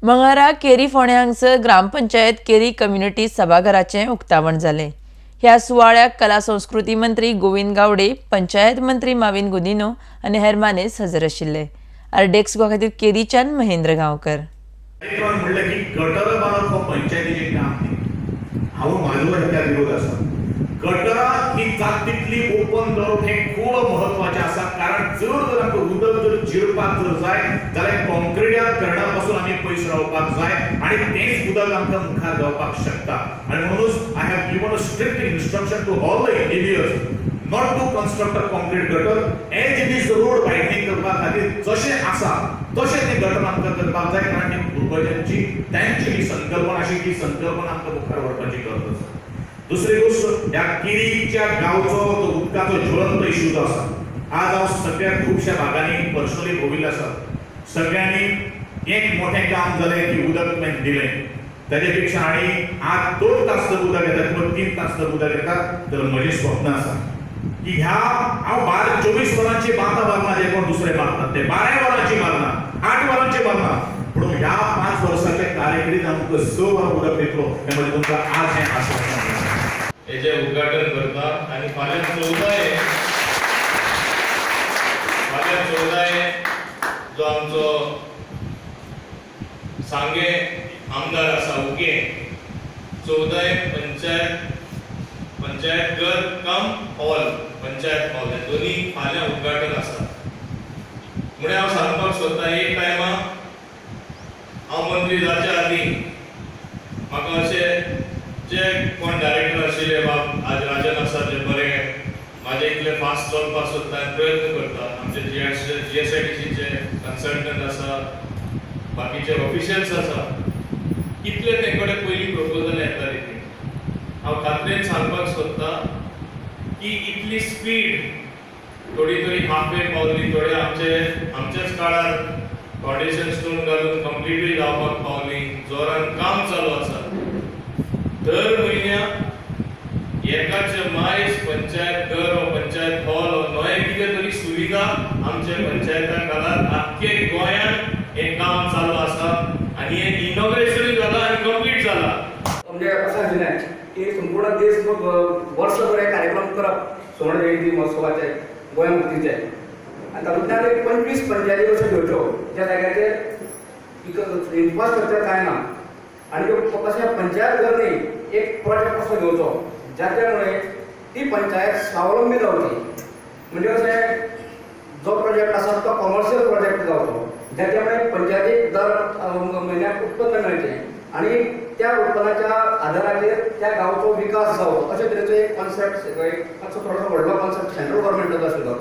मंगळारा केरी फोंडें हांगसर ग्रामपंचायत केरी कम्युनिटी सभाघराचें उक्तावण जालें. ह्या सुवाळ्याक कला संस्कृती मंत्री गोविंद गावडे, पंचायत मंत्री माविन गुदिन्हो आनी हेर मानेस्त हजर आशिल्ले. आरडीएक्स गोवा खातीर केरीच्यान महेंद्र गांवकर. म्हणलें की गटर बांदप हो पंचायतीचें काम न्ही. हांव म्हाजो हेका विरोध आसा. गटरां ही जात तितली ओपन करप हें खूब म्हत्वाचें आसा, कारण जर जर आमकां उदक जर जिरपाक जर जाय जाल्यार कॉन्क्रिट्या करणा पासून आमी पयस रावपाक जाय आनी तेंच उदक आमकां मुखार जावपाक शकता. आनी म्हणूनच I have given a strict instruction to all the engineers not to construct a concrete gutter. As it is road widening करपा खातीर जशें आसा तशें तें गटर आमकां करपाक जाय, कारण ती पूर्वजांची तांची ही संकल्पना अशी ही संकल्पना आमकां मुखार व्हरपाची गरज आसा. दुसरी गोश्ट, ह्या केरीच्या गांवचो तो उदकाचो ज्वलंत इशू जो आसा, आज हांव सगळ्या खुबश्या भागांनी पर्सनली भोविल्लो आसा. सगळ्यांनी एक मोठें काम जालें की उदक तुवें दिलें, ताजे पेक्षा आनी आज 2 तास जर उदक येता किंवा 3 तास जर उदक येता तर म्हजें स्वप्न आसा की ह्या हांव 12 24 वरांची बांदा मारना, जे कोण दुसरे मारतात ते 12 वरांची मारना, 8 वरांची मारना, पूण ह्या 5 वर्साच्या कार्यकिर्दीत आमकां 6 वरां उदक दितलो हें म्हजें तुमकां आज हें आश्वासन. हेजें उद्घाटन करता आनी फाल्यां 14 जो आमचो सांगे आमदार आसा उगे 14 पंचायत घर कम हॉल, पंचायत हॉल हे दोन्ही फाल्यां उद्घाटन आसा. म्हणून हांव सांगपाक सोदता, एक टायमा हांव मंत्री जावच्या आदीं म्हाका अशें जे कोण डायरेक्टर आशिल्ले बाब आज राजन आसा, जे बरे म्हाजे इतले फास्ट चलपाक सोदता आनी प्रयत्न करता. आमचे जीएसआयडीसीचे कन्सल्टंट आसा, बाकीचे ऑफिशियल्स आसा, कितले ते कडेन पयलीं प्रपोजल येताली ती हांव खात्रेन सांगपाक सोदता की इतली स्पीड थोडी तरी हाफ वे पावली, थोडे आमचे आमच्याच काळार फावंडेशन स्टोन घालून कंप्लिटूय जावपाक पावली. जोरान काम चालू आसा. दर म्हयन्याक एकाचे मायज पंचायत घर वा पंचायत हॉल वा नवें कितें तरी सुविधा आमच्या पंचायता खाला आख्खे गोंयांत हें काम चालू आसा आनी हें इनॉग्रेशनूय जालां आनी कंप्लीट जालां. म्हणजे असं आशिल्लें की संपूर्ण देश वर्सभर हे कार्यक्रम करप सुवर्ण जयंती महोत्सवाचे, गोंय मुक्तीचे, आनी तातूंतल्यान एक 25 पंचायती अश्यो घेवच्यो ज्या जाग्याचेर इन्फ्रास्ट्रक्चर कांय ना आनी त्यो कशें पंचायत घर न्ही, एक प्रोजेक्ट कसो घेवचो जाच्या मुळे ती पंचायत स्वावलंबी जावची. म्हणजे कशें, जो प्रोजेक्ट आसा तो कॉमर्शियल प्रोजेक्ट जावचो ज्याच्या मुळे पंचायतीक दर म्हयन्याक उत्पन्न मेळचें आनी त्या उत्पन्नाच्या आधाराचेर त्या गांवचो विकास जावचो, अशे तरेचो एक कॉन्सेप्ट, एक मातसो थोडोसो व्हडलो कॉन्सेप्ट सेंट्रल गव्हर्मेंटाचो आशिल्लो.